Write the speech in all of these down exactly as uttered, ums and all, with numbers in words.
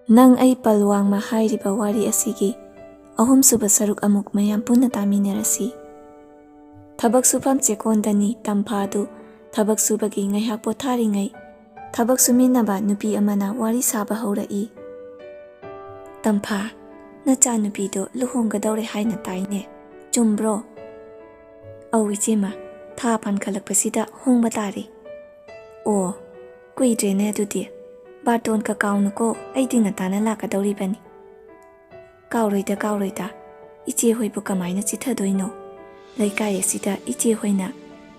ꯅꯪ ꯑꯩ ꯄꯜ ꯋꯥꯡꯃ ꯍꯥꯏꯔꯤꯕ ꯋꯥꯔꯤ ꯑꯁꯤꯒꯤ ꯑꯍꯨꯝꯁꯨꯕ ꯁꯔꯨꯛ ꯑꯃꯨꯛ ꯃꯌꯥꯝ ꯄꯨꯟꯅ ꯇꯥꯃꯤꯟꯅꯔꯁꯤ꯫ ꯊꯕꯛ ꯁꯨꯐꯝ ꯆꯦꯛꯀꯣꯟꯗꯅꯤ ꯇꯝꯐꯥ ꯑꯗꯨ ꯊꯕꯛ ꯁꯨꯕꯒꯤ ꯉꯥꯏꯍꯥꯛ ꯄꯣꯊꯥꯔꯤꯉꯩ, ꯊꯕꯛ ꯁꯨꯃꯤꯟꯅꯕ ꯅꯨꯄꯤ ꯑꯃꯅ ꯋꯥꯔꯤ ꯁꯥꯕ ꯍꯧꯔꯛꯏ꯫ "ꯇꯝꯐꯥ, ꯅꯆꯥꯅꯨꯄꯤꯗꯣ ꯂꯨꯍꯣꯡꯒꯗꯧꯔꯦ ꯍꯥꯏꯅ ꯇꯥꯏꯅꯦ, ꯆꯨꯝꯕ꯭ꯔꯣ?" "ꯑꯧ ꯏꯆꯦꯃ, ꯊꯥ ꯐꯥꯟꯈꯠꯂꯛꯄꯁꯤꯗ ꯍꯣꯡꯕ ꯇꯥꯔꯦ꯫" "ꯑꯣ, ꯀꯨꯏꯗ꯭ꯔꯦꯅꯦ ꯑꯗꯨꯗꯤ꯫ ꯕꯥꯔꯇꯣꯟ ꯀꯀꯥꯎꯅꯨꯀꯣ, ꯑꯩꯗꯤ ꯉꯟꯇꯥꯅ ꯂꯥꯛꯀꯗꯧꯔꯤꯕꯅꯤ꯫" "ꯀꯥꯎꯔꯣꯏꯗ, ꯀꯥꯎꯔꯣꯏꯗ꯫ ꯏꯆꯦ ꯍꯣꯏꯕꯨ ꯀꯃꯥꯏꯅ ꯆꯤꯊꯗꯣꯏꯅꯣ? ꯂꯩꯀꯥꯏ ꯑꯁꯤꯗ ꯏꯆꯦ ꯍꯣꯏꯅ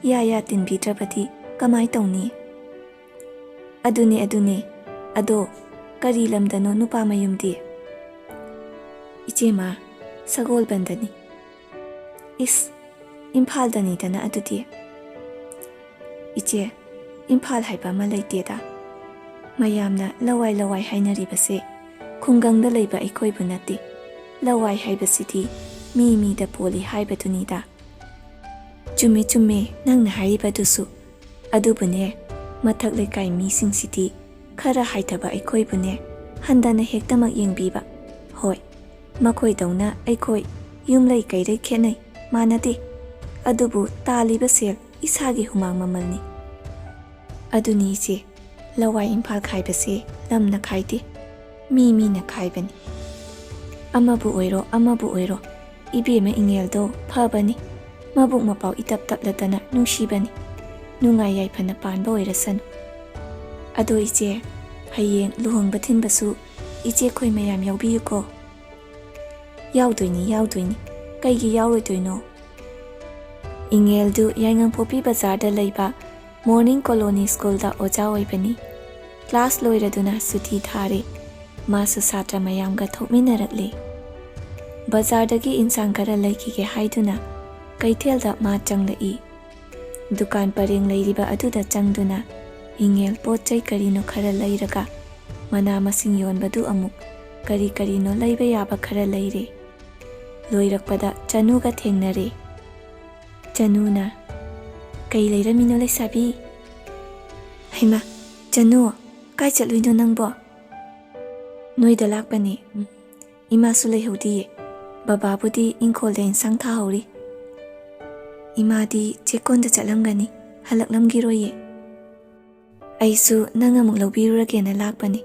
ꯏꯌꯥ ꯌꯥ ꯇꯤꯟꯕꯤꯗ꯭ꯔꯕꯗꯤ ꯀꯃꯥꯏ ꯇꯧꯅꯤ?" "ꯑꯗꯨꯅꯦ, ꯑꯗꯨꯅꯦ꯫ ꯑꯗꯣ ꯀꯔꯤ ꯂꯝꯗꯅꯣ ꯅꯨꯄꯥ ꯃꯌꯨꯝꯗꯤ?" "ꯏꯆꯦꯃ, ꯁꯒꯣꯜꯕꯟꯗꯅꯤ꯫" "ꯏꯁ, ꯏꯝꯐꯥꯜꯗꯅꯤꯗꯅ ꯑꯗꯨꯗꯤ꯫" "ꯏꯆꯦ, ꯏꯝꯐꯥꯜ ꯍꯥꯏꯕ ꯑꯃ ꯂꯩꯇꯦꯗ꯫ ꯃꯌꯥꯝꯅ ꯂꯋꯥꯏ ꯂꯋꯥꯏ ꯍꯥꯏꯅꯔꯤꯕꯁꯦ ꯈꯨꯡꯒꯪꯗ ꯂꯩꯕ ꯑꯩꯈꯣꯏꯕꯨ ꯅꯠꯇꯦ꯫ ꯂꯋꯥꯏ ꯍꯥꯏꯕꯁꯤꯗꯤ ꯃꯤ ꯃꯤꯗ ꯄꯣꯜꯂꯤ ꯍꯥꯏꯕꯗꯨꯅꯤꯗ꯫" "ꯆꯨꯝꯃꯦ, ꯆꯨꯝꯃꯦ ꯅꯪꯅ ꯍꯥꯏꯔꯤꯕꯗꯨꯁꯨ꯫ ꯑꯗꯨꯕꯨꯅꯦ, ꯃꯊꯛ ꯂꯩꯀꯥꯏ ꯃꯤꯁꯤꯡꯁꯤꯗꯤ ꯈꯔ ꯍꯥꯏꯊꯕ ꯑꯩꯈꯣꯏꯕꯨꯅꯦ ꯍꯟꯊꯅ ꯍꯦꯛꯇꯃꯛ ꯌꯦꯡꯕꯤꯕ꯫ ꯍꯣꯏ, ꯃꯈꯣꯏꯗꯧꯅ ꯑꯩꯈꯣꯏ ꯌꯨꯝꯂꯩ ꯀꯩꯔꯩ ꯈꯦꯠꯅꯩ, ꯃꯥꯟꯅꯗꯦ꯫ ꯑꯗꯨꯕꯨ ꯇꯥꯜꯂꯤꯕ ꯁꯦꯜ ꯏꯁꯥꯒꯤ ꯍꯨꯃꯥꯡ ꯃꯃꯜꯅꯤ꯫" "ꯑꯗꯨꯅꯤ ꯏꯆꯦ, ꯂꯋꯥꯏ ꯏꯝꯐꯥꯜ ꯈꯥꯏꯕꯁꯦ ꯂꯝꯅ ꯈꯥꯏꯗꯦ, ꯃꯤ ꯃꯤꯅ ꯈꯥꯏꯕꯅꯤ꯫" "ꯑꯃꯕꯨ ꯑꯣꯏꯔꯣ, ꯑꯃꯕꯨ ꯑꯣꯏꯔꯣ, ꯏꯕꯦꯝꯃ ꯏꯉꯦꯜꯗꯣ ꯐꯕꯅꯤ, ꯃꯕꯨꯛ ꯃꯄꯥꯎ ꯏꯇꯞ ꯇꯞꯂꯗꯅ ꯅꯨꯡꯁꯤꯕꯅꯤ꯫ ꯅꯨꯡꯉꯥꯏ ꯌꯥꯏꯐꯅ ꯄꯥꯟꯕ ꯑꯣꯏꯔꯁꯅꯨ꯫ ꯑꯗꯣ ꯏꯆꯦ, ꯍꯌꯦꯡ ꯂꯨꯍꯣꯡꯕ ꯊꯤꯟꯕꯁꯨ ꯏꯆꯦꯈꯣꯏ ꯃꯌꯥꯝ ꯌꯥꯎꯕꯤꯌꯨꯀꯣ꯫" "ꯌꯥꯎꯗꯣꯏꯅꯤ, ꯌꯥꯎꯗꯣꯏꯅꯤ꯫ ꯀꯩꯒꯤ ꯌꯥꯎꯔꯣꯏꯗꯣꯏꯅꯣ?" ꯏꯉꯦꯜꯗꯨ ꯌꯥꯏꯉꯪꯄꯣꯛꯄꯤ ꯕꯖꯥꯔꯗ ꯂꯩꯕ ꯃꯣꯔꯅꯤꯡ ꯀꯣꯂꯣꯅꯤ ꯁ꯭ꯀꯨꯜꯗ ꯑꯣꯖꯥ ꯑꯣꯏꯕꯅꯤ꯫ ꯀ꯭ꯂꯥꯁ ꯂꯣꯏꯔꯗꯨꯅ ꯁꯨꯇꯤ ꯊꯥꯔꯦ꯫ ꯃꯥꯁꯨ ꯁꯥꯇ꯭ꯔ ꯃꯌꯥꯝꯒ ꯊꯣꯛꯃꯤꯟꯅꯔꯛꯂꯦ꯫ ꯕꯖꯥꯔꯗꯒꯤ ꯏꯟꯁꯥꯡ ꯈꯔ ꯂꯩꯈꯤꯒꯦ ꯍꯥꯏꯗꯨꯅ ꯀꯩꯊꯦꯜꯗ ꯃꯥ ꯆꯪꯂꯛꯏ꯫ ꯗꯨꯀꯥꯟ ꯄꯔꯦꯡ ꯂꯩꯔꯤꯕ ꯑꯗꯨꯗ ꯆꯪꯗꯨꯅ ꯏꯉꯦꯜ ꯄꯣꯠ ꯆꯩ ꯀꯔꯤꯅꯣ ꯈꯔ ꯂꯩꯔꯒ ꯃꯅꯥ ꯃꯁꯤꯡ ꯌꯣꯟꯕꯗꯨ ꯑꯃꯨꯛ ꯀꯔꯤ ꯀꯔꯤꯅꯣ ꯂꯩꯕ ꯌꯥꯕ ꯈꯔ ꯂꯩꯔꯦ꯫ ꯂꯣꯏꯔꯛꯄꯗ ꯆꯅꯨꯒ ꯊꯦꯡꯅꯔꯦ꯫ ꯆꯅꯨꯅ, "ꯀꯩ ꯂꯩꯔꯝꯃꯤꯅꯣ ꯂꯩꯁꯥꯕꯤ?" "ꯍꯩꯃꯥ, ꯆꯅꯨ, ꯀꯥꯏ ꯆꯠꯂꯨꯏꯅꯣ ꯅꯪꯕꯣ?" ꯅꯣꯏꯗ ꯂꯥꯛꯄꯅꯦ꯫ ꯎꯝ, ꯏꯃꯥꯁꯨ ꯂꯩꯍꯧꯗꯤꯌꯦ꯫ ꯕꯕꯥꯕꯨꯗꯤ ꯏꯪꯈꯣꯜꯗ ꯏꯟꯁꯥꯡ ꯊꯥꯍꯧꯔꯤ꯫ ꯏꯃꯥꯗꯤ ꯆꯦꯛꯀꯣꯟꯗ ꯆꯠꯂꯝꯒꯅꯤ, ꯍꯜꯂꯛꯂꯝꯈꯤꯔꯣꯏꯌꯦ꯫ ꯑꯩꯁꯨ ꯅꯪ ꯑꯃꯨꯛ ꯂꯧꯕꯤꯔꯨꯔꯒꯦꯅ ꯂꯥꯛꯄꯅꯦ꯫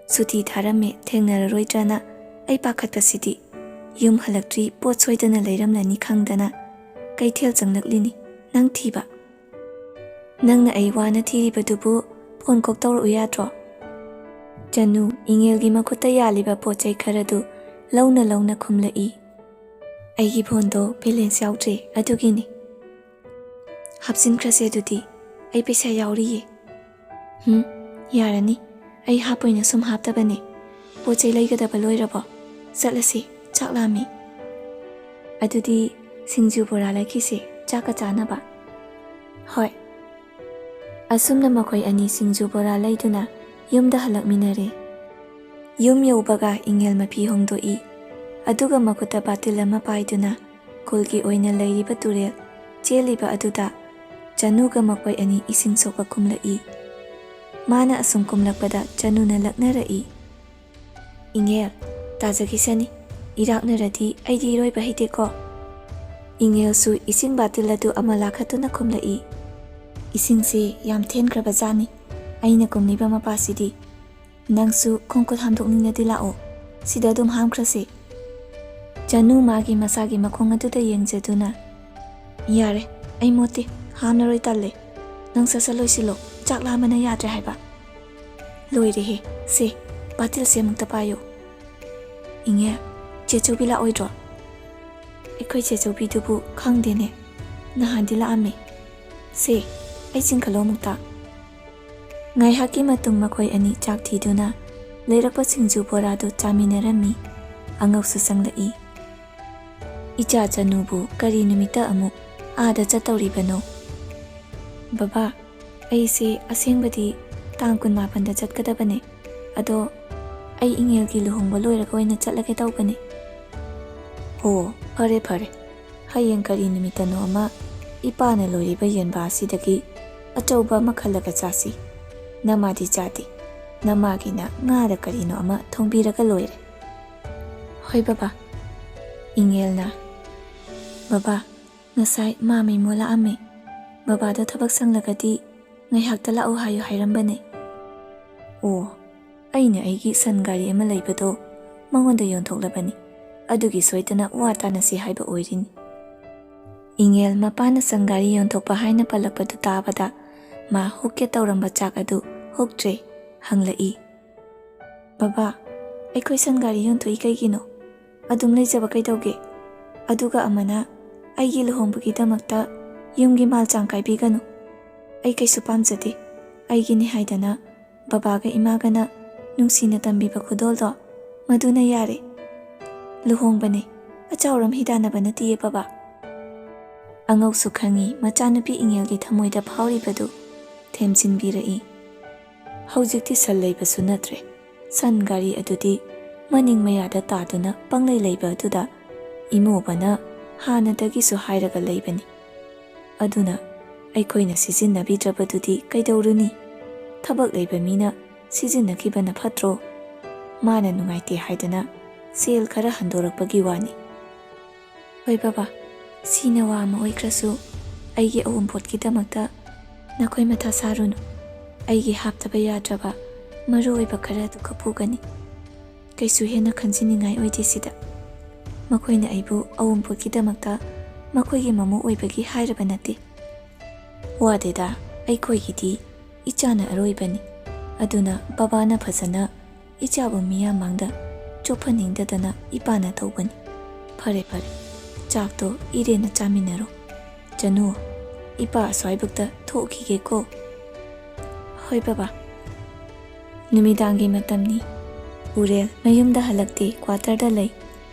ꯁꯨꯇꯤ ꯊꯥꯔꯝꯃꯦ, ꯊꯦꯡꯅꯔꯔꯣꯏꯗ꯭ꯔꯅ ꯑꯩ ꯄꯥꯈꯠꯄꯁꯤꯗꯤ꯫ ꯌꯨꯝ ꯍꯜꯂꯛꯇ꯭ꯔꯤ, ꯄꯣꯠ ꯁꯣꯏꯗꯅ ꯂꯩꯔꯝꯂꯅꯤ ꯈꯪꯗꯅ ꯀꯩꯊꯦꯜ ꯆꯪꯂꯛꯂꯤꯅꯤ, ꯅꯪ ꯊꯤꯕ꯫ ꯅꯪꯅ ꯑꯩ ꯋꯥꯅ ꯊꯤꯔꯤꯕꯗꯨꯕꯨ ꯐꯣꯟ ꯀꯣꯛ ꯇꯧꯔꯛꯎ ꯌꯥꯗ꯭ꯔꯣ? ꯆꯅꯨ ꯏꯉꯦꯜꯒꯤ ꯃꯈꯨꯠꯇ ꯌꯥꯜꯂꯤꯕ ꯄꯣꯠ ꯆꯩ ꯈꯔꯗꯨ ꯂꯧꯅ ꯂꯧꯅ ꯈꯨꯝꯂꯛꯏ꯫ ꯑꯩꯒꯤ ꯐꯣꯟꯗꯣ ꯕꯦꯂꯦꯟꯁ ꯌꯥꯎꯗ꯭ꯔꯦ, ꯑꯗꯨꯒꯤꯅꯤ꯫ ꯍꯥꯞꯆꯤꯟꯈ꯭ꯔꯁꯦ ꯑꯗꯨꯗꯤ, ꯑꯩ ꯄꯩꯁꯥ ꯌꯥꯎꯔꯤꯌꯦ꯫ ꯍꯨꯝ, ꯌꯥꯔꯅꯤ, ꯑꯩ ꯍꯥꯞꯄꯣꯏꯅ ꯁꯨꯝ ꯍꯥꯞꯇꯕꯅꯦ꯫ ꯄꯣꯠ ꯆꯩ ꯂꯩꯒꯗꯕ ꯂꯣꯏꯔꯕꯣ? ꯆꯠꯂꯁꯤ, ꯆꯥꯛ ꯂꯥꯝꯃꯤ꯫ ꯑꯗꯨꯗꯤ ꯁꯤꯡꯖꯨ ꯕꯣꯔꯥ ꯂꯩꯈꯤꯁꯦ, ꯆꯥꯛꯀ ꯆꯥꯅꯕ꯫ ꯍꯣꯏ꯫ ꯑꯁꯨꯝꯅ ꯃꯈꯣꯏ ꯑꯅꯤ ꯁꯤꯡꯖꯨ ꯕꯣꯔꯥ ꯂꯩꯗꯨꯅ ꯌꯨꯝꯗ ꯍꯜꯂꯛꯃꯤꯟꯅꯔꯦ꯫ ꯌꯨꯝ ꯌꯧꯕꯒ ꯏꯉꯦꯜ ꯃꯐꯤ ꯍꯣꯡꯗꯣꯛꯏ, ꯑꯗꯨꯒ ꯃꯈꯨꯠꯇ ꯕꯥꯇꯤꯜ ꯑꯃ ꯄꯥꯏꯗꯨꯅ ꯈꯨꯜꯒꯤ ꯑꯣꯏꯅ ꯂꯩꯔꯤꯕ ꯇꯨꯔꯦꯜ ꯆꯦꯜꯂꯤꯕ ꯑꯗꯨꯗ ꯆꯅꯨꯒ ꯃꯈꯣꯏ ꯑꯅꯤ ꯏꯁꯤꯡ ꯁꯣꯛꯄ ꯀꯨꯝꯂꯛꯏ꯫ ꯃꯥꯅ ꯑꯁꯨꯝ ꯀꯨꯝꯂꯛꯄꯗ ꯆꯅꯨꯅ ꯂꯛꯅꯔꯛꯏ꯫ "ꯏꯉꯦꯜ, ꯇꯥꯖꯈꯤꯁꯅꯤ, ꯏꯔꯥꯛꯅꯔꯗꯤ ꯑꯩꯗꯤ ꯏꯔꯣꯏꯕ ꯍꯩꯇꯦꯀꯣ꯫" ꯏꯉꯦꯜꯁꯨ ꯏꯁꯤꯡ ꯕꯥꯇꯤꯜ ꯑꯗꯨ ꯑꯃ ꯂꯥꯈꯠꯇꯨꯅ ꯈꯨꯝꯂꯛꯏ꯫ "ꯏꯁꯤꯡꯁꯦ ꯌꯥꯝ ꯊꯦꯟꯈ꯭ꯔꯕ ꯖꯥꯠꯅꯤ, ꯑꯩꯅ ꯀꯨꯝꯂꯤꯕ ꯃꯄꯥꯁꯤꯗꯤ꯫ ꯅꯪꯁꯨ ꯈꯣꯡꯈꯨꯠ ꯍꯥꯝꯗꯣꯛꯅꯤꯡꯂꯗꯤ ꯂꯥꯛꯑꯣ, ꯁꯤꯗ ꯑꯗꯨꯝ ꯍꯥꯝꯈ꯭ꯔꯁꯤ꯫" ꯆꯅꯨ ꯃꯥꯒꯤ ꯃꯁꯥꯒꯤ ꯃꯈꯣꯡ ꯑꯗꯨꯗ ꯌꯦꯡꯖꯗꯨꯅ, "ꯌꯥꯔꯦ, ꯑꯩ ꯃꯣꯠꯇꯦ, ꯍꯥꯝꯂꯔꯣꯏ, ꯇꯜꯂꯦ꯫ ꯅꯪ ꯁꯠ ꯁꯠ ꯂꯣꯏꯁꯤꯜꯂꯣ, ꯆꯥꯛ ꯂꯥꯝꯕꯅ ꯌꯥꯗ꯭ꯔꯦ ꯍꯥꯏꯕ꯫" "ꯂꯣꯏꯔꯦꯍꯦ, ꯁꯦ, ꯕꯥꯇꯤꯜꯁꯦ ꯑꯃꯨꯛꯇ ꯄꯥꯏꯌꯨ꯫" "ꯏꯉꯦ, ꯆꯦꯆꯧꯕꯤ ꯂꯥꯛꯑꯣꯏꯗ꯭ꯔꯣ?" "ꯑꯩꯈꯣꯏ ꯆꯦꯆꯧꯕꯤꯗꯨꯕꯨ ꯈꯪꯗꯦꯅꯦ, ꯅꯍꯥꯟꯗꯤ ꯂꯥꯛꯑꯝꯃꯤ꯫ ꯁꯦ, ꯑꯩ ꯆꯤꯡꯈꯠꯂꯣ ꯑꯃꯨꯛꯇ꯫" ꯉꯥꯏꯍꯥꯛꯀꯤ ꯃꯇꯨꯡ ꯃꯈꯣꯏ ꯑꯅꯤ ꯆꯥꯛ ꯊꯤꯗꯨꯅ ꯂꯩꯔꯛꯄ ꯁꯤꯡꯖꯨ ꯕꯣꯔꯥꯗꯨ ꯆꯥꯃꯤꯟꯅꯔꯝꯃꯤ꯫ ꯑꯉꯧꯁꯨ ꯆꯪꯂꯛꯏ꯫ "ꯏꯆꯥ ꯆꯅꯨꯕꯨ ꯀꯔꯤ ꯅꯨꯃꯤꯠꯇ ꯑꯃꯨꯛ ꯑꯥꯗ ꯆꯠꯇꯧꯔꯤꯕꯅꯣ?" "ꯕꯕꯥ, ꯑꯩꯁꯦ ꯑꯁꯦꯡꯕꯗꯤ ꯇꯥꯡ ꯀꯨꯟꯃꯥꯄꯟꯗ ꯆꯠꯀꯗꯕꯅꯦ, ꯑꯗꯣ ꯑꯩ ꯏꯉꯦꯜꯒꯤ ꯂꯨꯍꯣꯡꯕ ꯂꯣꯏꯔꯒ ꯑꯣꯏꯅ ꯆꯠꯂꯒꯦ ꯇꯧꯕꯅꯦ꯫" "ꯑꯣ, ꯐꯔꯦ ꯐꯔꯦ, ꯍꯌꯦꯡ ꯀꯔꯤ ꯅꯨꯃꯤꯠꯇꯅꯣ ꯑꯃ ꯏꯄꯥꯅ ꯂꯣꯏꯔꯤꯕ ꯌꯦꯟꯕꯥ ꯑꯁꯤꯗꯒꯤ ꯑꯆꯧꯕ ꯑꯃ ꯈꯜꯂꯒ ꯆꯥꯁꯤ꯫ ꯅꯃꯥꯗꯤ ꯆꯥꯗꯦ, ꯅꯃꯥꯒꯤꯅ ꯉꯥꯗ ꯀꯔꯤꯅꯣ ꯑꯃ ꯊꯣꯡꯕꯤꯔꯒ ꯂꯣꯏꯔꯦ꯫ "ꯍꯣꯏ ꯕꯕꯥ꯫" ꯏꯪꯉꯦꯜꯅ, "ꯕꯕꯥ, ꯉꯁꯥꯏ ꯃꯥ ꯃꯩꯃꯣ ꯂꯥꯛꯑꯝꯃꯦ꯫ ꯕꯕꯥꯗꯣ ꯊꯕꯛ ꯁꯪꯂꯒꯗꯤ ꯉꯥꯏꯍꯥꯛꯇ ꯂꯥꯛꯎ ꯍꯥꯏꯌꯨ ꯍꯥꯏꯔꯝꯕꯅꯦ꯫" "ꯑꯣ, ꯑꯩꯅ ꯑꯩꯒꯤ ꯁꯟ ꯒꯥꯔꯤ ꯑꯃ ꯂꯩꯕꯗꯣ ꯃꯉꯣꯟꯗ ꯌꯣꯟꯊꯣꯛꯂꯕꯅꯤ꯫ ꯑꯗꯨꯒꯤ ꯁꯣꯏꯗꯅ ꯋꯥ ꯇꯥꯅꯁꯤ ꯍꯥꯏꯕ ꯑꯣꯏꯔꯤꯅꯤ꯫" ꯏꯪꯉꯦꯜ ꯃꯄꯥꯅ ꯁꯟ ꯒꯥꯔꯤ ꯌꯣꯟꯊꯣꯛꯄ ꯍꯥꯏꯅ ꯄꯜꯂꯛꯄꯗꯨ ꯇꯥꯕꯗ ꯃꯥ ꯍꯨꯛꯀꯦ ꯇꯧꯔꯝꯕ ꯆꯥꯛ ꯑꯗꯨ ꯍꯨꯛꯇ꯭ꯔꯦ꯫ ꯍꯪꯂꯛꯏ, "ꯕꯕꯥ, ꯑꯩꯈꯣꯏ ꯁꯟ ꯒꯥꯔꯤ ꯌꯣꯟꯊꯣꯛꯏ ꯀꯩꯒꯤꯅꯣ? ꯑꯗꯨꯝ ꯂꯩꯖꯕ ꯀꯩꯗꯧꯒꯦ? ꯑꯗꯨꯒ ꯑꯃꯅ ꯑꯩꯒꯤ ꯂꯨꯍꯣꯡꯕꯒꯤꯗꯃꯛꯇ ꯌꯨꯝꯒꯤ ꯃꯥꯜ ꯆꯥꯡ ꯀꯥꯏꯕꯤꯒꯅꯨ꯫ ꯑꯩ ꯀꯩꯁꯨ ꯄꯥꯝꯖꯗꯦ꯫ ꯑꯩꯒꯤꯅꯤ ꯍꯥꯏꯗꯅ ꯕꯕꯥꯒ ꯏꯃꯥꯒꯅ ꯅꯨꯡꯁꯤꯅ ꯇꯝꯕꯤꯕ ꯈꯨꯗꯣꯜꯗꯣ, ꯃꯗꯨꯅ ꯌꯥꯔꯦ꯫ ꯂꯨꯍꯣꯡꯕꯅꯦ, ꯑꯆꯥꯎꯔꯝ ꯍꯤꯗꯥꯟꯅꯕ ꯅꯠꯇꯤꯌꯦ ꯕꯕꯥ꯫" ꯑꯉꯧꯁꯨ ꯈꯪꯏ ꯃꯆꯥꯅꯨꯄꯤ ꯏꯉꯦꯜꯒꯤ ꯊꯃꯣꯏꯗ ꯐꯥꯎꯔꯤꯕꯗꯨ ꯊꯦꯝꯖꯤꯟꯕꯤꯔꯛꯏ꯫ "ꯍꯧꯖꯤꯛꯇꯤ ꯁꯟ ꯂꯩꯕꯁꯨ ꯅꯠꯇ꯭ꯔꯦ꯫ ꯁꯟ ꯒꯥꯔꯤ ꯑꯗꯨꯗꯤ ꯃꯅꯤꯡ ꯃꯌꯥꯗ ꯇꯥꯗꯨꯅ ꯄꯪꯂꯩ ꯂꯩꯕ ꯑꯗꯨꯗ ꯏꯃꯣꯕꯅ ꯍꯥꯟꯅꯗꯒꯤꯁꯨ ꯍꯥꯏꯔꯒ ꯂꯩꯕꯅꯤ꯫ ꯑꯗꯨꯅ ꯑꯩꯈꯣꯏꯅ ꯁꯤꯖꯤꯟꯅꯕꯤꯗ꯭ꯔꯕꯗꯨꯗꯤ ꯀꯩꯗꯧꯔꯨꯅꯤ? ꯊꯕꯛ ꯂꯩꯕ ꯃꯤꯅ ꯁꯤꯖꯤꯟꯅꯈꯤꯕꯅ ꯐꯠꯇ꯭ꯔꯣ? ꯃꯥꯅ ꯅꯨꯡꯉꯥꯏꯇꯦ ꯍꯥꯏꯗꯅ ꯁꯦꯜ ꯈꯔ ꯍꯟꯗꯣꯔꯛꯄꯒꯤ ꯋꯥꯅꯤ꯫" "ꯍꯣꯏ ꯕꯕꯥ, ꯁꯤꯅ ꯋꯥ ꯑꯃ ꯑꯣꯏꯈ꯭ꯔꯁꯨ, ꯑꯩꯒꯤ ꯑꯋꯨꯟꯄꯣꯠꯀꯤꯗꯃꯛꯇ ꯅꯈꯣꯏ ꯃꯊꯥ ꯁꯥꯔꯨꯅꯨ꯫ ꯑꯩꯒꯤ ꯍꯥꯞꯇꯕ ꯌꯥꯗ꯭ꯔꯕ ꯃꯔꯨ ꯑꯣꯏꯕ ꯈꯔ ꯑꯗꯨ ꯈꯛ ꯄꯨꯒꯅꯤ꯫ ꯀꯩꯁꯨ ꯍꯦꯟꯅ ꯈꯟꯖꯤꯟꯅꯤꯡꯉꯥꯏ ꯑꯣꯏꯗꯦ ꯁꯤꯗ꯫ ꯃꯈꯣꯏꯅ ꯑꯩꯕꯨ ꯑꯋꯨꯟꯄꯣꯠꯀꯤꯗꯃꯛꯇ ꯃꯈꯣꯏꯒꯤ ꯃꯃꯧ ꯑꯣꯏꯕꯒꯤ ꯍꯥꯏꯔꯕ ꯅꯠꯇꯦ꯫ ꯋꯥꯗꯦꯗ, ꯑꯩꯈꯣꯏꯒꯤꯗꯤ ꯏꯆꯥꯅ ꯑꯔꯣꯏꯕꯅꯤ꯫ ꯑꯗꯨꯅ ꯕꯕꯥꯅ ꯐꯖꯅ ꯏꯆꯥꯕꯨ ꯃꯤꯌꯥꯝ ꯃꯥꯡꯗ ꯆꯣꯞꯍꯟꯅꯤꯡꯗꯗꯅ ꯏꯄꯥꯅ ꯇꯧꯕꯅꯤ꯫ ꯐꯔꯦ ꯐꯔꯦ, ꯆꯥꯛꯇꯣ ꯏꯔꯦꯟꯅ ꯆꯥꯃꯤꯟꯅꯔꯣ꯫ ꯆꯅꯨ, ꯏꯄꯥ ꯑꯁ꯭ꯋꯥꯏꯕꯨꯛꯇ ꯊꯣꯛꯈꯤꯒꯦꯀꯣ꯫" "ꯍꯣꯏ ꯕꯕꯥ꯫" ꯅꯨꯃꯤꯗꯥꯡꯒꯤ ꯃꯇꯝꯅꯤ꯫ ꯄꯨꯔꯦꯜ ꯃꯌꯨꯝꯗ ꯍꯜꯂꯛꯇꯦ, ꯀ꯭ꯋꯥꯇꯔꯗ ꯂꯩ꯫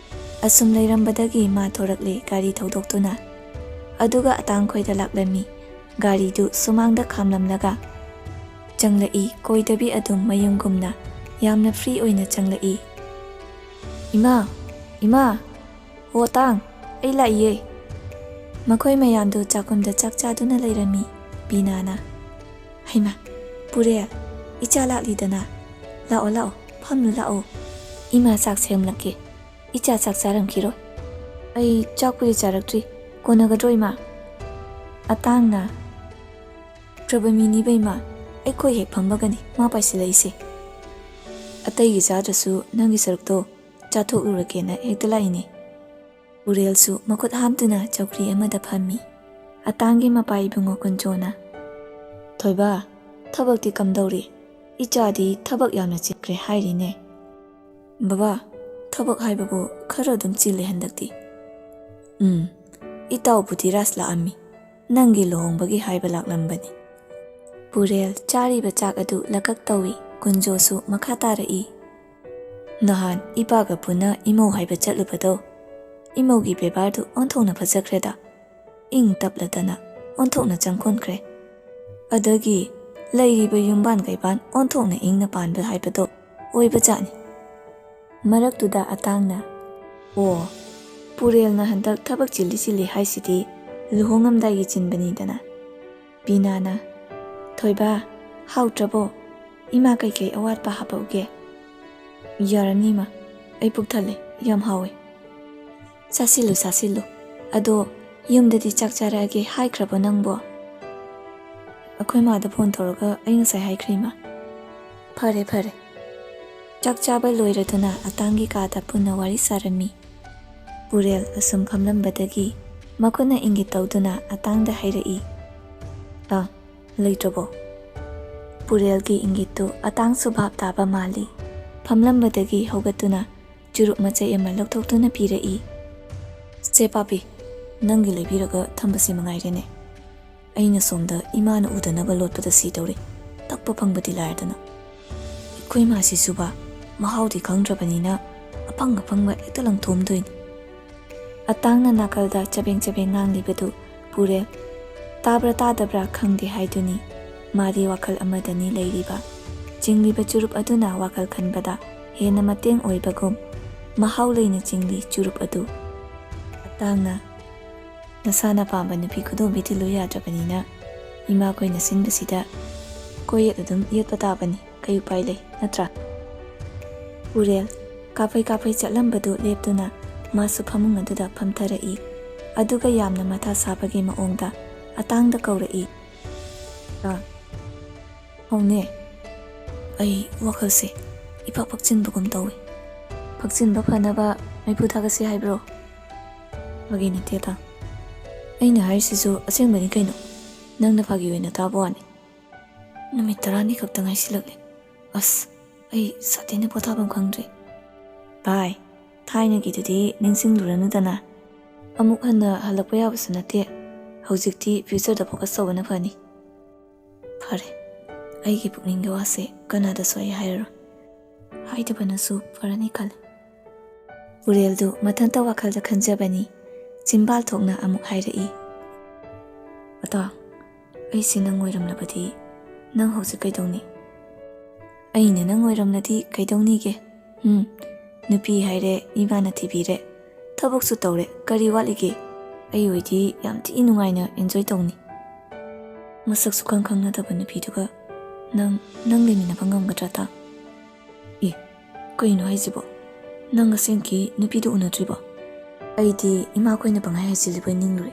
ꯑꯁꯨꯝ ꯂꯩꯔꯝꯕꯗꯒꯤ ꯃꯥ ꯊꯣꯔꯛꯂꯦ ꯒꯥꯔꯤ ꯊꯧꯗꯣꯛꯇꯨꯅ꯫ ꯑꯗꯨꯒ ꯑꯇꯥꯡꯈꯣꯏꯗ ꯂꯥꯛꯂꯝꯃꯤ꯫ ꯒꯥꯔꯤꯗꯨ ꯁꯨꯃꯥꯡꯗ ꯈꯥꯝꯂꯝꯂꯒ ꯆꯪꯂꯛꯏ, ꯀꯣꯏꯗꯕꯤ ꯑꯗꯨꯝ ꯃꯌꯨꯝꯒꯨꯝꯅ ꯌꯥꯝꯅ ꯐ꯭ꯔꯤ ꯑꯣꯏꯅ ꯆꯪꯂꯛꯏ꯫ "ꯏꯃꯥ! ꯏꯃꯥ! ꯍꯣ ꯇꯥꯡ! ꯑꯩ ꯂꯥꯛꯏꯌꯦ!" ꯃꯈꯣꯏ ꯃꯌꯥꯝꯗꯨ ꯆꯥꯛꯈꯨꯝꯗ ꯆꯥꯛ ꯆꯥꯗꯨꯅ ꯂꯩꯔꯝꯃꯤ꯫ ꯕꯤꯅꯥꯅ, "ꯍꯩꯃꯥ! ꯄꯨꯔꯦꯜ, ꯏꯆꯥ ꯂꯥꯛꯂꯤꯗꯅ꯫ ꯂꯥꯛꯑꯣ, ꯂꯥꯛꯑꯣ, ꯐꯝꯂꯨ ꯂꯥꯛꯑꯣ꯫ ꯏꯃꯥ ꯆꯥꯛ ꯁꯦꯝꯂꯛꯀꯦ꯫ ꯏꯆꯥ ꯆꯥꯛ ꯆꯥꯔꯝꯈꯤꯔꯣꯏ꯫ ꯑꯩ ꯆꯥꯛꯄꯨꯗꯤ ꯆꯥꯔꯛꯇ꯭ꯔꯤ꯫ ꯀꯣꯟꯅꯒꯗ꯭ꯔꯣ, ꯏꯃꯥ? ꯑꯇꯥꯡꯅ ꯇ꯭ꯔꯕ ꯃꯤꯅꯤꯕ, ꯏꯃꯥ꯫ ꯑꯩꯈꯣꯏ ꯍꯦꯛ ꯐꯝꯕꯒꯅꯤ ꯃꯥ ꯄꯥꯏꯁꯤꯜꯂꯛꯏꯁꯦ꯫ ꯑꯇꯩꯒꯤ ꯆꯥꯗ꯭ꯔꯁꯨ ꯅꯪꯒꯤ ꯁꯔꯨꯛꯇꯣ ꯆꯥꯊꯣꯛꯂꯨꯔꯒꯦꯅ ꯍꯦꯛꯇ ꯂꯥꯛꯏꯅꯦ꯫ ꯄꯨꯔꯦꯜꯁꯨ ꯃꯈꯨꯠ ꯍꯥꯝꯗꯨꯅ ꯆꯧꯀ꯭ꯔꯤ ꯑꯃꯗ ꯐꯝꯃꯤ꯫ ꯑꯇꯥꯡꯒꯤ ꯃꯄꯥ ꯏꯕꯨꯡꯉꯣ ꯀꯨꯟꯖꯣꯅ, "ꯊꯣꯏꯕ, ꯊꯕꯛꯇꯤ ꯀꯝꯗꯧꯔꯤ? ꯏꯆꯥꯗꯤ ꯊꯕꯛ ꯌꯥꯝꯅ ꯆꯤꯟꯈ꯭ꯔꯦ ꯍꯥꯏꯔꯤꯅꯦ?" "ꯕꯕꯥ, ꯊꯕꯛ ꯍꯥꯏꯕꯕꯨ ꯈꯔ ꯑꯗꯨꯝ ꯆꯤꯜꯂꯦ ꯍꯟꯗꯛꯇꯤ꯫ ꯎꯝ, ꯏꯇꯥꯎꯕꯨꯗꯤ ꯔꯥꯁ ꯂꯥꯛꯑꯝꯃꯤ, ꯅꯪꯒꯤ ꯂꯨꯍꯣꯡꯕꯒꯤ ꯍꯥꯏꯕ ꯂꯥꯛꯂꯝꯕꯅꯤ꯫" ꯄꯨꯔꯦꯜ ꯆꯥꯔꯤꯕ ꯆꯥꯛ ꯑꯗꯨ ꯂꯀꯛ ꯇꯧꯏ꯫ ꯀꯨꯟꯖꯣꯁꯨ ꯃꯈꯥ ꯇꯥꯔꯛꯏ, "ꯅꯍꯥꯟ ꯏꯄꯥꯒ ꯄꯨꯟꯅ ꯏꯃꯧ ꯍꯥꯏꯕ ꯆꯠꯂꯨꯕꯗꯣ, ꯏꯃꯧꯒꯤ ꯕꯦꯕꯥꯔꯗꯨ ꯑꯣꯟꯊꯣꯛꯅ ꯐꯖꯈ꯭ꯔꯦꯗ꯫ ꯏꯪ ꯇꯞꯂꯗꯅ ꯑꯣꯟꯊꯣꯛꯅ ꯆꯪꯈꯣꯟꯈ꯭ꯔꯦ꯫ ꯑꯗꯒꯤ ꯂꯩꯔꯤꯕ ꯌꯨꯝꯕꯥꯟ ꯀꯩꯕꯥꯟ ꯑꯣꯟꯊꯣꯛꯅ ꯏꯪꯅ ꯄꯥꯟꯕ ꯍꯥꯏꯕꯗꯣ ꯑꯣꯏꯕꯖꯥꯠꯅꯤ꯫" ꯃꯔꯛꯇꯨꯗ ꯑꯇꯥꯡꯅ, "ꯑꯣ, ꯄꯨꯔꯦꯜꯅ ꯍꯟꯗꯛ ꯊꯕꯛ ꯆꯤꯜꯂꯤ ꯆꯤꯜꯂꯤ ꯍꯥꯏꯁꯤꯗꯤ ꯂꯨꯍꯣꯡꯉꯝꯗꯥꯏꯒꯤ ꯆꯤꯟꯕꯅꯤꯗꯅ꯫" ꯄꯤꯅꯥꯅ, "ꯊꯣꯏꯕ, ꯍꯥꯎꯇ꯭ꯔꯕꯣ? ꯏꯃꯥ ꯀꯩꯀꯩ ꯑꯋꯥꯠꯄ ꯍꯥꯄꯛꯎꯒꯦ?" "ꯌꯥꯔꯅꯤ, ꯏꯃꯥ꯫ ꯑꯩ ꯄꯨꯛ ꯊꯜꯂꯦ꯫ ꯌꯥꯝ ꯍꯥꯎꯋꯦ꯫" "ꯆꯥꯁꯤꯜꯂꯨ, ꯆꯥꯁꯤꯜꯂꯨ꯫ ꯑꯗꯣ ꯌꯨꯝꯗꯗꯤ ꯆꯥꯛ ꯆꯥꯔꯛꯑꯒꯦ ꯍꯥꯏꯈ꯭ꯔꯕꯣ ꯅꯪꯕꯣ?" "ꯑꯩꯈꯣꯏ ꯃꯥꯗ ꯐꯣꯟ ꯇꯧꯔꯒ ꯑꯩ ꯉꯁꯥꯏ ꯍꯥꯏꯈ꯭ꯔꯦ, ꯏꯃꯥ꯫" "ꯐꯔꯦ, ꯐꯔꯦ꯫" ꯆꯥꯛ ꯆꯥꯕ ꯂꯣꯏꯔꯗꯨꯅ ꯑꯇꯥꯡꯒꯤ ꯀꯥꯗ ꯄꯨꯟꯅ ꯋꯥꯔꯤ ꯁꯥꯔꯝꯃꯤ꯫ ꯄꯨꯔꯦꯜ ꯑꯁꯨꯝ ꯐꯝꯂꯝꯕꯗꯒꯤ ꯃꯈꯨꯠꯅ ꯏꯪꯒꯤꯠ ꯇꯧꯗꯨꯅ ꯑꯇꯥꯡꯗ ꯍꯥꯏꯔꯛꯏ, "ꯑ, ꯂꯩꯇ꯭ꯔꯕꯣ?" ꯄꯨꯔꯦꯜꯒꯤ ꯏꯪꯒꯤꯠꯇꯨ ꯑꯇꯥꯡꯁꯨ ꯚꯥꯞ ꯇꯥꯕ ꯃꯥꯜꯂꯤ꯫ ꯐꯝꯂꯝꯕꯗꯒꯤ ꯍꯧꯒꯠꯇꯨꯅ ꯆꯨꯔꯨꯞ ꯃꯆꯩ ꯑꯃ ꯂꯧꯊꯣꯛꯇꯨꯅ ꯄꯤꯔꯛꯏ꯫ "ꯁꯦ ꯄꯥꯄꯤ, ꯅꯪꯒꯤ ꯂꯩꯕꯤꯔꯒ ꯊꯝꯕꯁꯤ ꯃꯉꯥꯏꯔꯦꯅꯦ꯫ ꯑꯩꯅ ꯁꯣꯝꯗ ꯏꯃꯥꯅ ꯎꯗꯅꯕ ꯂꯣꯠꯄꯗ ꯁꯤꯗꯧꯔꯦ꯫ ꯊꯛꯄ ꯐꯪꯕꯗꯤ ꯂꯥꯏꯔꯗꯅ꯫ ꯑꯩꯈꯣꯏ ꯃꯥꯁꯤꯁꯨꯕ ꯃꯍꯥꯎꯗꯤ ꯈꯪꯗ꯭ꯔꯕꯅꯤꯅ ꯑꯐꯪ ꯑꯐꯪꯕ ꯍꯦꯛꯇ ꯂꯪꯊꯣꯝꯗꯣꯏꯅꯤ꯫" ꯑꯇꯥꯡꯅ ꯅꯥꯀꯜꯗ ꯆꯕꯦꯡ ꯆꯕꯦꯡ ꯉꯥꯡꯂꯤꯕꯗꯨ ꯄꯨꯔꯦꯜ ꯇꯥꯕ꯭ꯔꯥ ꯇꯥꯗꯕ꯭ꯔꯥ ꯈꯪꯗꯦ ꯍꯥꯏꯗꯨꯅꯤ꯫ ꯃꯥꯗꯤ ꯋꯥꯈꯜ ꯑꯃꯗꯅꯤ ꯂꯩꯔꯤꯕ꯫ ꯆꯤꯡꯂꯤꯕ ꯆꯨꯔꯨꯞ ꯑꯗꯨꯅ ꯋꯥꯈꯜ ꯈꯟꯕꯗ ꯍꯦꯟꯅ ꯃꯇꯦꯡ ꯑꯣꯏꯕꯒꯨꯝ ꯃꯍꯥꯎ ꯂꯩꯅ ꯆꯤꯡꯂꯤ ꯆꯨꯔꯨꯞ ꯑꯗꯨ꯫ ꯑꯇꯥꯡꯅ, "ꯅꯁꯥꯅ ꯄꯥꯝꯕ ꯅꯨꯄꯤ ꯈꯨꯗꯣꯝꯕꯤ ꯊꯤꯜꯂꯨ ꯌꯥꯗ꯭ꯔꯕꯅꯤꯅ ꯏꯃꯥꯈꯣꯏꯅ ꯁꯤꯟꯕꯁꯤꯗ ꯀꯣꯏꯌꯦꯠ ꯑꯗꯨꯝ ꯌꯦꯠꯄ ꯇꯥꯕꯅꯤ꯫ ꯀꯩ ꯎꯄꯥꯏ ꯂꯩ, ꯅꯠꯇ꯭ꯔꯥ? ꯄꯨꯔꯦꯜ ꯀꯥꯐꯩ ꯀꯥꯐꯩ ꯆꯠꯂꯝꯕꯗꯨ ꯂꯦꯞꯇꯨꯅ ꯃꯥꯁꯨ ꯐꯃꯨꯡ ꯑꯗꯨꯗ ꯐꯝꯊꯔꯛꯏ꯫ ꯑꯗꯨꯒ ꯌꯥꯝꯅ ꯃꯊꯥ ꯁꯥꯕꯒꯤ ꯃꯑꯣꯡꯗ ꯑꯇꯥꯡꯗ ꯀꯧꯔꯛꯏ꯫ "ꯑ, ꯍꯧꯅꯦ꯫ ꯑꯩ ꯋꯥꯈꯜꯁꯦ ꯏꯐꯛ ꯐꯛꯆꯤꯟꯕꯒꯨꯝ ꯇꯧꯏ꯫ ꯐꯛꯆꯤꯟꯕ ꯐꯅꯕ ꯃꯩꯐꯨ ꯊꯥꯒꯠꯁꯤ ꯍꯥꯏꯕ꯭ꯔꯣ?" "ꯐꯥꯒꯤ ꯅꯠꯇꯦ, ꯑꯇꯥꯡ꯫ ꯑꯩꯅ ꯍꯥꯏꯔꯤꯁꯤꯁꯨ ꯑꯁꯦꯡꯕꯅꯤ ꯀꯩꯅꯣ꯫ ꯅꯪꯅ ꯐꯥꯒꯤ ꯑꯣꯏꯅ ꯇꯥꯕ ꯋꯥꯅꯤ꯫ ꯅꯨꯃꯤꯠ ꯇꯔꯥꯅꯤ ꯈꯛꯇ ꯉꯥꯏꯁꯤꯜꯂꯛꯂꯦ꯫ ꯑꯁ, ꯑꯩ ꯁꯥꯊꯤꯅ ꯄꯣꯊꯥꯐꯝ ꯈꯪꯗ꯭ꯔꯦ꯫" "ꯚꯥꯏ, ꯊꯥꯏꯅꯒꯤꯗꯨꯗꯤ ꯅꯤꯡꯁꯤꯡꯂꯨꯔꯅꯨꯗꯅ꯫ ꯑꯃꯨꯛ ꯍꯟꯅ ꯍꯜꯂꯛꯄ ꯌꯥꯕꯁꯨ ꯅꯠꯇꯦ꯫ ꯍꯧꯖꯤꯛꯇꯤ ꯐ꯭ꯌꯨꯆꯔꯗ ꯐꯣꯀꯁ ꯇꯧꯕꯅ ꯐꯅꯤ꯫" "ꯐꯔꯦ, ꯑꯩꯒꯤ ꯄꯨꯛꯅꯤꯡꯒꯤ ꯋꯥꯁꯦ ꯀꯅꯥꯗꯁꯨ ꯑꯩ ꯍꯥꯏꯔꯔꯣꯏ꯫ ꯍꯥꯏꯗꯕꯅꯁꯨ ꯐꯔꯅꯤ ꯈꯜꯂꯦ꯫" ꯄꯨꯔꯦꯜꯗꯨ ꯃꯊꯟꯇ ꯋꯥꯈꯜꯗ ꯈꯟꯖꯕꯅꯤ꯫ ꯆꯤꯝꯕꯥꯜ ꯊꯣꯛꯅ ꯑꯃꯨꯛ ꯍꯥꯏꯔꯛꯏ, "ꯑꯇꯥꯡ, ꯑꯩꯁꯦ ꯅꯪ ꯑꯣꯏꯔꯝꯂꯕꯗꯤ ꯅꯪ ꯍꯧꯖꯤꯛ ꯀꯩꯗꯧꯅꯤ?" "ꯑꯩꯅ ꯅꯪ ꯑꯣꯏꯔꯝꯂꯗꯤ ꯀꯩꯗꯧꯅꯤꯒꯦ? ꯎꯝ, ꯅꯨꯄꯤ ꯍꯥꯏꯔꯦ, ꯏꯃꯥꯅ ꯊꯤꯕꯤꯔꯦ, ꯊꯕꯛꯁꯨ ꯇꯧꯔꯦ, ꯀꯔꯤ ꯋꯥꯠꯂꯤꯒꯦ? ꯑꯩ ꯑꯣꯏꯗꯤ ꯌꯥꯝ ꯊꯤ ꯅꯨꯡꯉꯥꯏꯅ ꯑꯦꯟꯖꯣꯏ ꯇꯧꯅꯤ꯫" "ꯃꯁꯛꯁꯨ ꯈꯪ ꯈꯪꯅꯗꯕ ꯅꯨꯄꯤꯗꯨꯒ ꯅꯪ, ꯅꯪ ꯂꯩꯃꯤꯟꯅꯕ ꯉꯝꯒꯗ꯭ꯔꯥ, ꯑꯇꯥꯡ?" "ꯑꯦ, ꯀꯩꯅꯣ ꯍꯥꯏꯁꯤꯕꯣ? ꯅꯪ ꯑꯁꯦꯡꯀꯤ ꯅꯨꯄꯤꯗꯨ ꯎꯅꯗ꯭ꯔꯤꯕꯣ?" "ꯑꯩꯗꯤ ꯏꯃꯥꯈꯣꯏꯅ ꯄꯪꯍꯥꯏ ꯍꯥꯏꯖꯤꯜꯂꯤꯕꯣꯏ ꯅꯤꯡꯂꯨꯔꯦ꯫"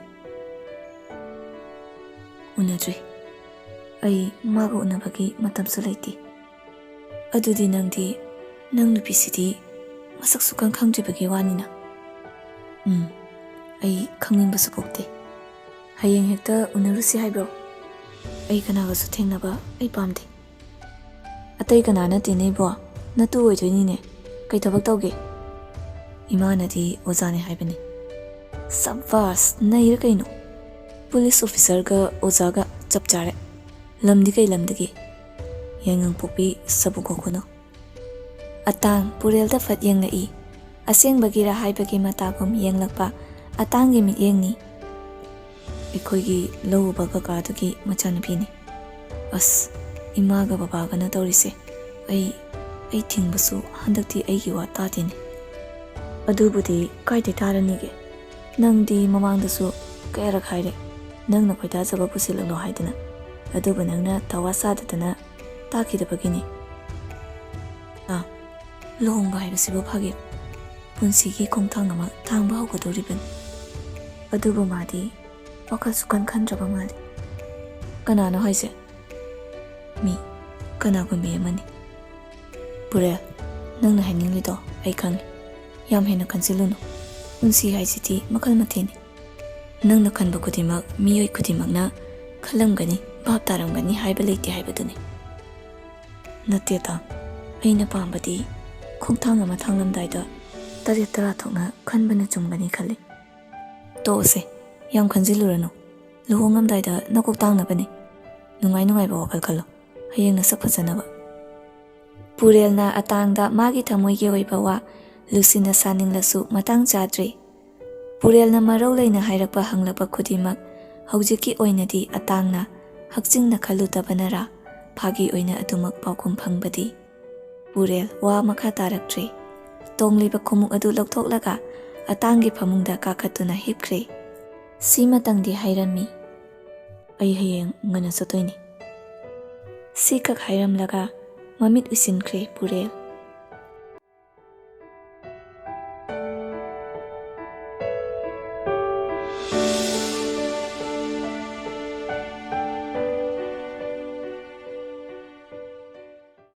"ꯎꯅꯗ꯭ꯔꯤ꯫ ꯑꯩ ꯃꯥꯒ ꯎꯅꯕꯒꯤ ꯃꯇꯝꯁꯨ ꯂꯩꯇꯦ꯫ ꯑꯗꯨꯗꯤ ꯅꯪꯗꯤ, ꯅꯪ ꯅꯨꯄꯤꯁꯤꯗꯤ ꯃꯁꯛꯁꯨ ꯈꯪ ꯈꯪꯗ꯭ꯔꯤꯕꯒꯤ ꯋꯥꯅꯤꯅ?" "ꯎꯝ, ꯑꯩ ꯈꯪꯅꯤꯡꯕꯁꯨ ꯄꯣꯛꯇꯦ꯫ ꯍꯌꯦꯡ ꯍꯦꯛꯇ ꯎꯅꯔꯨꯁꯤ ꯍꯥꯏꯕ꯭ꯔꯣ? ꯑꯩ ꯀꯅꯥꯒꯁꯨ ꯊꯦꯡꯅꯕ ꯑꯩ ꯄꯥꯝꯗꯦ꯫" "ꯑꯇꯩ ꯀꯅꯥ ꯅꯠꯇꯦꯅꯦ ꯏꯕꯣ, ꯅꯇꯨ ꯑꯣꯏꯗꯣꯏꯅꯤꯅꯦ꯫ ꯀꯩ ꯊꯕꯛ ꯇꯧꯒꯦ?" "ꯏꯃꯥꯅꯗꯤ ꯑꯣꯖꯥꯅꯦ ꯍꯥꯏꯕꯅꯤ꯫" "ꯁꯕꯥꯁ, ꯅꯩꯔꯦ ꯀꯩꯅꯣ꯫ ꯄꯨꯂꯤꯁ ꯑꯣꯐꯤꯁꯔꯒ ꯑꯣꯖꯥꯒ ꯆꯞ ꯆꯥꯔꯦ꯫ ꯂꯝꯗꯤ ꯀꯩ ꯂꯝꯗꯒꯤ?" "ꯌꯥꯏꯉꯪꯄꯣꯛꯄꯤ ꯁꯕꯨ ꯈꯣꯡꯈꯨꯅꯧ꯫" ꯑꯇꯥꯡ ꯄꯨꯔꯦꯜꯗ ꯐꯠ ꯌꯦꯡꯂꯛꯏ꯫ ꯑꯁꯦꯡꯕꯒꯤꯔ ꯍꯥꯏꯕꯒꯤ ꯃꯇꯥꯒꯨꯝ ꯌꯦꯡꯂꯛꯄ ꯑꯇꯥꯡꯒꯤ ꯃꯤꯠꯌꯦꯡꯅꯤ꯫ "ꯑꯩꯈꯣꯏꯒꯤ ꯂꯧ ꯎꯕ ꯀꯀꯥꯗꯨꯒꯤ ꯃꯆꯥꯅꯨꯄꯤꯅꯤ꯫" "ꯑꯁ, ꯏꯃꯥꯒ ꯕꯕꯥꯒꯅ ꯇꯧꯔꯤꯁꯦ꯫ ꯑꯩ, ꯑꯩ ꯊꯤꯡꯕꯁꯨ ꯍꯟꯗꯛꯇꯤ ꯑꯩꯒꯤ ꯋꯥ ꯇꯥꯗꯦꯅꯦ꯫" "ꯑꯗꯨꯕꯨꯗꯤ ꯀꯥꯏꯗꯩ ꯇꯥꯔꯅꯤꯒꯦ? ꯅꯪꯗꯤ ꯃꯃꯥꯡꯗꯁꯨ ꯀꯌꯥꯔꯛ ꯍꯥꯏꯔꯦ, ꯅꯪꯅ ꯈꯣꯏꯗꯥꯖꯕ ꯄꯨꯁꯤꯜꯂꯛꯂꯣ ꯍꯥꯏꯗꯅ꯫ ꯑꯗꯨꯕꯨ ꯅꯪꯅ ꯊꯋꯥ ꯁꯥꯗꯗꯅ ꯇꯥꯈꯤꯗꯕꯒꯤꯅꯤ꯫ ꯂꯨꯍꯣꯡꯕ ꯍꯥꯏꯕꯁꯤꯕꯨ ꯐꯥꯒꯤ, ꯄꯨꯟꯁꯤꯒꯤ ꯈꯣꯡꯊꯥꯡ ꯑꯃ ꯊꯥꯡꯕ ꯍꯧꯒꯗꯧꯔꯤꯕꯅꯤ꯫ ꯑꯗꯨꯕꯨ ꯃꯥꯗꯤ ꯋꯥꯈꯜ ꯁꯨꯈꯟ ꯈꯟꯗ꯭ꯔꯕ ꯃꯥꯜꯂꯤ꯫ "ꯀꯅꯥꯅꯣ ꯍꯥꯏꯁꯦ?" "ꯃꯤ, ꯀꯅꯥꯒꯨꯝꯕꯤ ꯑꯃꯅꯤ꯫" "ꯄꯨꯔꯦꯜ, ꯅꯪꯅ ꯍꯥꯏꯅꯤꯡꯂꯤꯗꯣ ꯑꯩ ꯈꯪꯉꯤ꯫ ꯌꯥꯝ ꯍꯦꯟꯅ ꯈꯟꯖꯤꯜꯂꯨꯅꯨ꯫ ꯄꯨꯟꯁꯤ ꯍꯥꯏꯁꯤꯗꯤ ꯃꯈꯜ ꯃꯊꯦꯜꯅꯤ꯫ ꯅꯪꯅ ꯈꯟꯕ ꯈꯨꯗꯤꯡꯃꯛ ꯃꯤꯑꯣꯏ ꯈꯨꯗꯤꯡꯃꯛꯅ ꯈꯜꯂꯝꯒꯅꯤ, ꯚꯥꯞ ꯇꯥꯔꯝꯒꯅꯤ ꯍꯥꯏꯕ ꯂꯩꯇꯦ ꯍꯥꯏꯕꯗꯨꯅꯤ꯫" "ꯅꯠꯇꯦ ꯇꯥ, ꯑꯩꯅ ꯄꯥꯝꯕꯗꯤ ꯈꯣꯡꯊꯥꯡ ꯑꯃ ꯊꯥꯡꯂꯝꯗꯥꯏꯗ ꯇꯔꯦꯠ ꯇꯔꯥ ꯊꯣꯛꯅ ꯈꯟꯕꯅ ꯆꯨꯝꯒꯅꯤ ꯈꯜꯂꯤ꯫" "ꯇꯣꯛꯑꯁꯦ, ꯌꯥꯝ ꯈꯟꯖꯤꯜꯂꯨꯔꯅꯨ꯫ ꯂꯨꯍꯣꯡꯉꯝꯗꯥꯏꯗ ꯅꯀꯣꯛ ꯇꯥꯡꯅꯕꯅꯤ꯫ ꯅꯨꯡꯉꯥꯏ ꯅꯨꯡꯉꯥꯏꯕ ꯋꯥꯈꯜ ꯈꯜꯂꯣ, ꯍꯌꯦꯡ ꯅꯁꯛ ꯐꯖꯅꯕ꯫" ꯄꯨꯔꯦꯜꯅ ꯑꯇꯥꯡꯗ ꯃꯥꯒꯤ ꯊꯃꯣꯏꯒꯤ ꯑꯣꯏꯕ ꯋꯥ ꯂꯨꯁꯤꯟꯅ ꯁꯥꯅꯤꯡꯂꯁꯨ ꯃꯇꯥꯡ ꯆꯥꯗ꯭ꯔꯦ꯫ ꯄꯨꯔꯦꯜꯅ ꯃꯔꯧ ꯂꯩꯅ ꯍꯥꯏꯔꯛꯄ ꯍꯪꯂꯛꯄ ꯈꯨꯗꯤꯡꯃꯛ ꯍꯧꯖꯤꯛꯀꯤ ꯑꯣꯏꯅꯗꯤ ꯑꯇꯥꯡꯅ ꯍꯛꯆꯤꯡꯅ ꯈꯜꯂꯨꯗꯕꯅꯔꯥ, ꯐꯥꯒꯤ ꯑꯣꯏꯅ ꯑꯗꯨꯃꯛ ꯄꯥꯎꯈꯨꯝ ꯐꯪꯕꯗꯤ꯫ ꯄꯨꯔꯦꯜ ꯋꯥ ꯃꯈꯥ ꯇꯥꯔꯛꯇ꯭ꯔꯦ꯫ ꯇꯣꯡꯂꯤꯕ ꯈꯣꯡꯎꯞ ꯑꯗꯨ ꯂꯧꯊꯣꯛꯂꯒ ꯑꯇꯥꯡꯒꯤ ꯐꯃꯨꯡꯗ ꯀꯥꯈꯠꯇꯨꯅ ꯍꯤꯞꯈ꯭ꯔꯦ꯫ ꯁꯤꯃꯇꯪꯗꯤ ꯍꯥꯏꯔꯝꯃꯤ, "ꯑꯩ ꯍꯌꯦꯡ ꯉꯟꯅ ꯆꯠꯇꯣꯏꯅꯤ꯫" ꯁꯤꯈꯛ ꯍꯥꯏꯔꯝꯂꯒ ꯃꯃꯤꯠ ꯎꯏꯁꯤꯟꯈ꯭ꯔꯦ ꯄꯨꯔꯦꯜ꯫